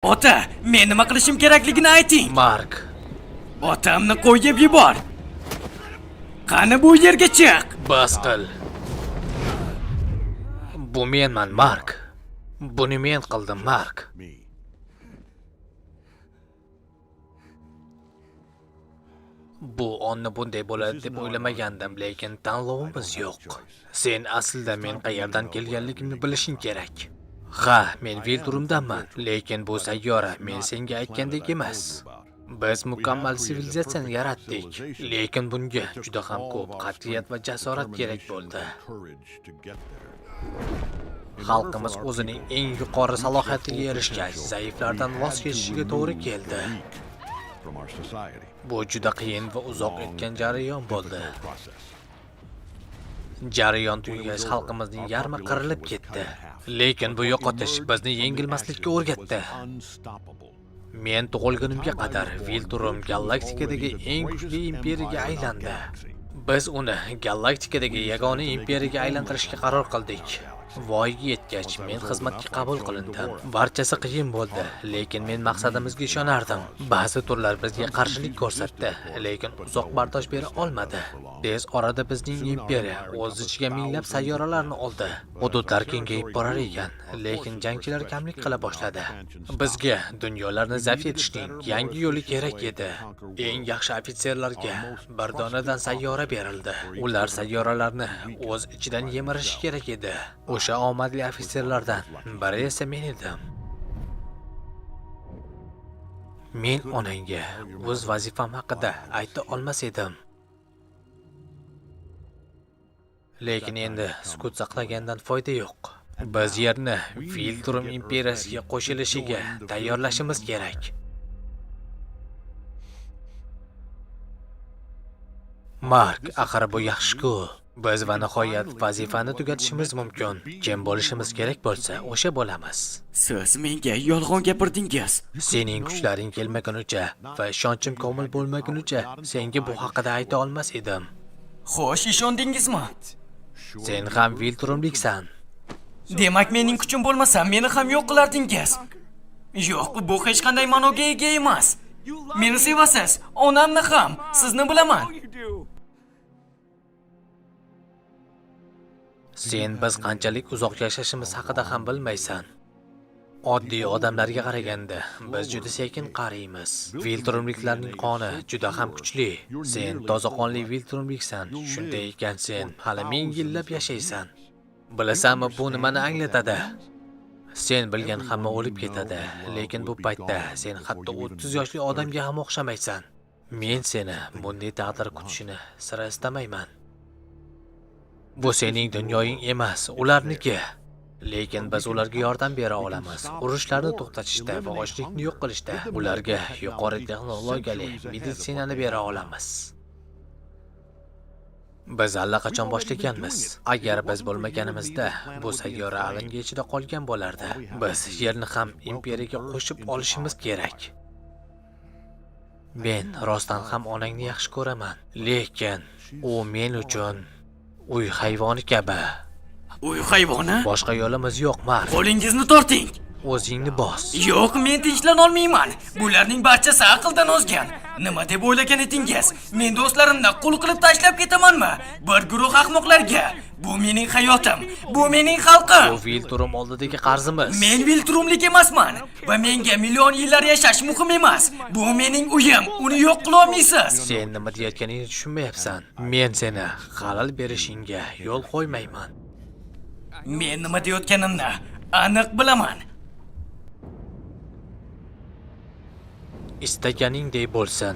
Ota, men nima qilishim kerakligini ayting. Mark, Otamni qo'yib yubor. Qani bu yerga chiq. Bas qil. Bu menman, Mark. Buni men qildim, Mark. Bu onni bunday bo'ladi deb o'ylamagandim, lekin tanlovimiz yo'q. Sen aslida men qayerdan kelganligimni bilishing kerak. Ha, men Viltrumdanman, lekin bu sayyora men senga aytgandek emas. Biz mukammal sivilizatsiyani yaratdik, lekin bunga juda ham ko'p qat'iyat va jasorat kerak bo'ldi. Xalqimiz o'zining eng yuqori salohiyatiga erishgach, zaiflardan voz kechishiga to'g'ri keldi. Bu juda qiyin va uzoq o'tgan jarayon bo'ldi. Jarayon tugagach, xalqimizning yarmi qirilib ketdi. Lekin bu yo'qotish bizni yengilmaslikka o'rgatdi. Men tug'ilgunimga qadar Viltrum galaktikadagi eng kuchli imperiyaga aylandi. Biz uni galaktikadagi yagona imperiyaga aylantirishga qaror qildik. Voyaga yetgach, men xizmatga qabul qilindim. Barchasi qiyin bo'ldi, lekin men maqsadimizga ishonardim. Ba'zi turlar bizga qarshilik ko'rsatdi, lekin uzoq bardosh bera olmadi. Tez orada bizning imperiya o'z ichiga minglab sayyoralarni oldi. Hududlar kengayib borar ekan, lekin jangchilar kamlik qila boshladi. Bizga dunyolarni zabt etishning yangi yo'li kerak edi. Eng yaxshi ofitserlarga bir donadan sayyora berildi. Ular sayyoralarni o'z ichidan yemirishi kerak edi. O'sha omadli ofitserlardan biri esa men edim. Men onangga o'z vazifam haqida ayta olmas edim. Lekin endi sukut saqlagandan foyda yo'q. Biz Yerni Viltrum imperiyasiga qo'shilishiga tayyorlashimiz kerak. Mark, axir bu yaxshi-ku. Biz va nihoyat vazifani tugatishimiz mumkin. Kim bo'lishimiz kerak bo'lsa, o'sha bo'lamiz. Siz menga yolg'on gapirdingiz. Sening kuchlaring kelmagunicha va ishonchim komil bo'lmagunicha senga bu haqida ayta olmas edim. Xo'sh, ishondingizmi? Sen ham Viltrumliksan. Demak, mening kuchim bo'lmasa, meni ham yo'q qilardingiz. Yo'q, bu hech qanday ma'noga ega emas. Meni sevasiz, onamni ham, sizni bilaman. Sen biz qanchalik uzoq yashashimiz haqida ham bilmaysan. Oddiy odamlarga qaraganda biz juda sekin qariymiz. Viltrumliklarning qoni juda ham kuchli. Sen toza qonli Viltrumliksan. Shunday ekan sen hali ming yillab yashaysan. Bilasanmi bu nimani anglatadi? Sen bilgan hamma o'lib ketadi, lekin bu paytda sen hatto 30 yoshli odamga ham o'xshamaysan. Men seni bunday taqdir kutishini sira istamayman. Bu sening dunyoying emas, ularniki. Lekin biz ularga yordam bera olamiz. Urushlarni to'xtatishda va ochlikni yo'q qilishda ularga yuqori texnologiyali meditsinani bera olamiz. Biz allaqachon boshlaganmiz. Agar biz bo'lmaganimizda bu sayyora alanga ichida qolgan bo'lardi. Biz Yerni ham imperiyaga qo'shib olishimiz kerak. Men rostdan ham onangni yaxshi ko'raman, lekin u men uchun uy hayvoni kabi. Uy hayvoni? Boshqa yo'limiz yo'q, Mark. Qo'lingizni torting. O'zingni bos. Yo'q, men tinchlana olmayman. Bularning barchasi aqldan ozgan. Nima deb o'ylagan edingiz? Men do'stlarimni qul qilib tashlab ketamanmi? Bir guruh ahmoqlarga. Bu mening hayotim. Bu mening xalqim. Bu Viltrum oldidagi qarzimiz. Men Viltrumlik emasman va menga million yillar yashash muhim emas. Bu mening uyim. Uni yo'q qila olmaysiz. Sen nima deyayotganingni tushunmayapsan. Men seni xalal berishingga yo'l qo'ymayman. Men nima deyayotganimni aniq bilaman. Istaganingday bo'lsin.